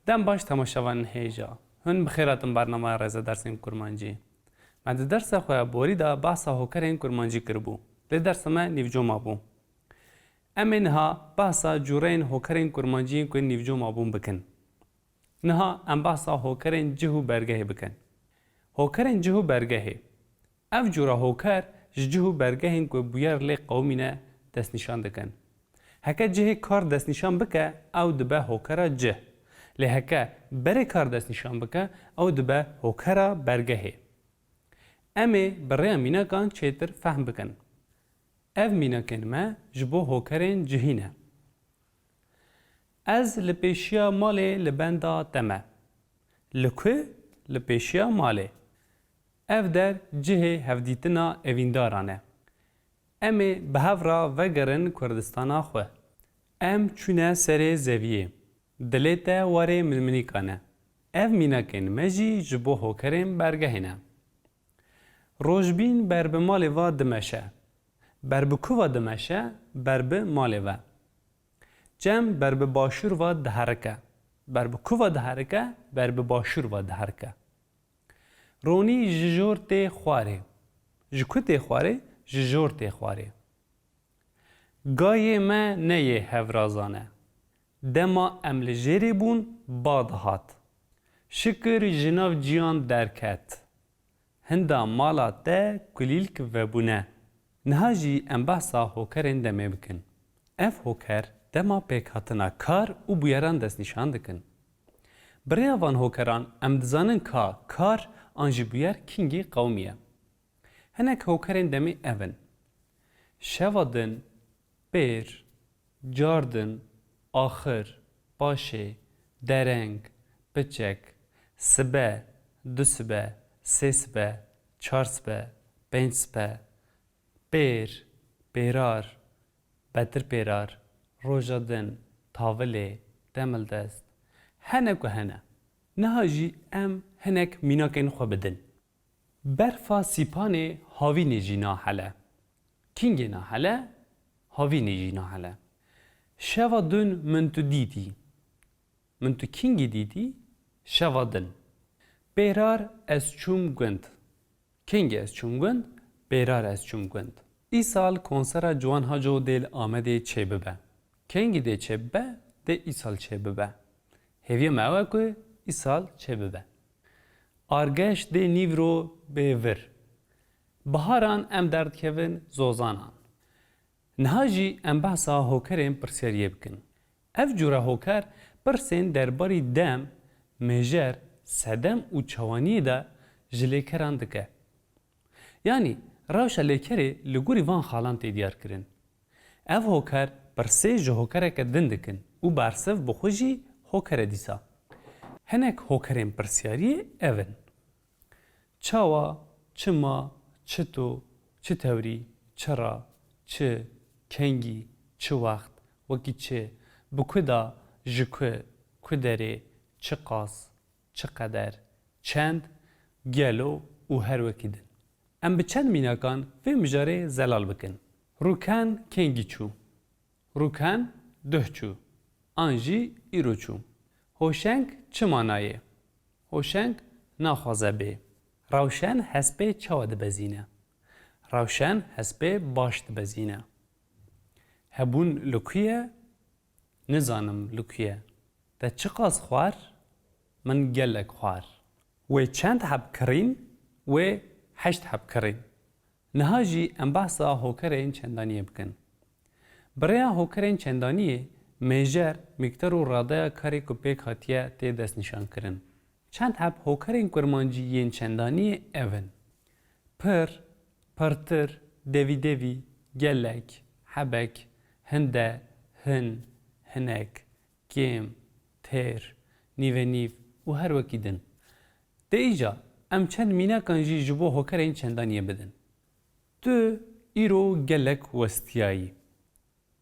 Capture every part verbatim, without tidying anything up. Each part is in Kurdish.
Dem baş temaşevanên hêja. Hûn bi xêr hatin bernameya Rêze Dersên Kurmancî. Me di dersa xwe ya borî de behsa hokerên kurmancî kiribû. Lê dersa me nîvcoma bû. Em ê niha behsa cûreyên hokerên kurmancî yên ku nîvcoma bûn bikin. Niha em behsa hokerên cih û bergehê bikin. Hokerên cih û bergehê. Ev cûra hoker ji cih û bergehên ku bûyer lê qewimîne destnîşan dikin. Heke cihê kar destnîşan bike, ew dibe hokera cih. Lê heke berê kar destnîşan bike, ew dibe hokera bergehê. Em ê bi rêya mînakan çêtir fehm bikin. Ev mînakên me ji bo hokerên cihî ne. Ez li pêşiya malê li benda te me. Li ku? Li pêşiya malê. Ev der cihê hevdîtina evîndaran e. Em ê bi hev re vegerin Kurdistana xwe. Em çûne serê zeviyê. Dilê te warê milmilîkan e. Ev mînakên me jî ji bo hokerên bergehê ne. Rojbîn ber bi malê ve dimeşe. Ber bi ku ve dimeşe? Ber bi malê ve. Cem ber bi başûr ve diherike. Ber bi ku ve diherike? Ber bi başûr ve diherike. Ronî ji jor tê xwarê. Ji ku tê xwarê? Ji jor tê xwarê. Gayê me ne yê hevrazan e. Dema em li jêrê bûn, ba dihat. Şikir ji nav ciyan derket. Hinda mala te kulîlk vebûne. Niha jî em behsa hokerên demê bikin. Ev hoker dema pêkhatina kar û bûyeran destnîşan dikin. Bi rêya van hokeran em dizanin ka kar an jî bûyer kîngî qewimiye. Hinek hokerên demê ev in: şeva din, pêr, cardin, axir, paşê, dereng, piçek, sibe, du sibe, sê sibe, çar sibe, pênc sibe, pêr, pêrar, betir pêrar, roja din, tavilê, demildest, hene ku hene. Niha jî em hinek mînakên xwe bidin. Berfa sîpanê havînê jî nahele. Kîngê nahele, havînê jî nahele. Şeva dûn min tu dîtî. Min tu kîngî dîtî? Şeva din. Pêrar ez çûm gund. Kîngî ez çûm gund? Pêrar ez çûm gund. Îsal konsera Ciwan Haco dê li Amedê çêbibe. Kengî dê çêbibe? Dê îsal çêbibe. Hêviya me ew e ku îsal çêbibe. Argeş dê nîvro bê vir. Biharan em derdikevin zozanan. Niha jî em behsa hokerên pirsyariyê bikin. Ev cûre hoker pirsên derbarî dem, mêjer, sedem û çawaniyê de ji lêkeran dike. Yanî rewşa lêkerê li gorî van xalan tê diyarkirin. Ev hoker pirsê ji hokereke din dikin û bersiv bi xwe jî hoker e dîsa. Hinek hokerên pirsyariyê ev in: çawa, çima, çito, çi tewrî, çira, çi, kengî, çi wext, wekî çi, bi ku da, ji ku, ku derê, çiqas, çi qeder, çend, gelo û her wekî din. Em bi çend mînakan vê mijarê zelal bikin. Rûken kengî çû? Rûken duh çû, an jî îro çû. Hoşeng çi mana ye? Hoşeng naxwaze bê. Rewşen hespê çawa dibezîne? Rewşen hespê baş dibezîne. Hebûn li ku ye? Nizanim li ku ye. Te çiqas xwar? Min gelek xwar. Wê çend heb kirîn? Wê heşt heb kirîn. Niha jî em behsa hokerên çendaniyê bikin. Bi rêya hokerên çendaniyê, mêjer, mîkter û radeya karê ku pêk hatiye tê destnîşankirin. Çend heb hokerên kurmancî yên çendaniyê ev in: pir, pirtir, devîdevî, gelek, hebek, hinde, hin, hinek, kêm, têr, nîvenîv û her wekî din. Dê îca em çend mînakan jî ji bo hokerên çendaniyê bidin. Tu îro gelek westiyayî.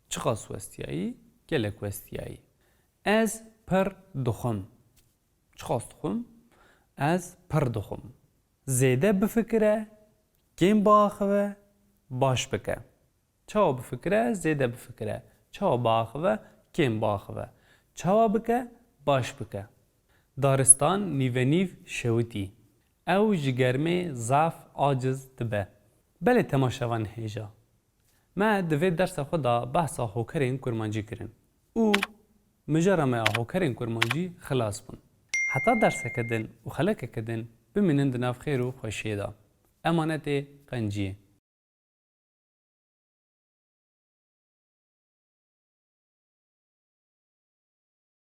Çiqas westiyayî? Gelek westiyayî. Ez pir dixwim. Çiqas dixwim? Ez pir dixwim. Zêde bifikire, kêm biaxive, baş bike. Çawa bifikire? Zêde bifikire. Çawa biaxive? Kêm biaxive. Çawa bike? Baş bike. Daristan nîvenîv şewitî. Ew ji germê zaf aciz dibe. Belê temaşevan hêja. Me di vê dersa xwe de behsa hokerên kurmancî kirin û mijara me ya hokerên kurmancî xilas bûn. Heta derseke din û xelekeke din bimînin di nav xêr û xweşiyê de. Emanetê qenciyê.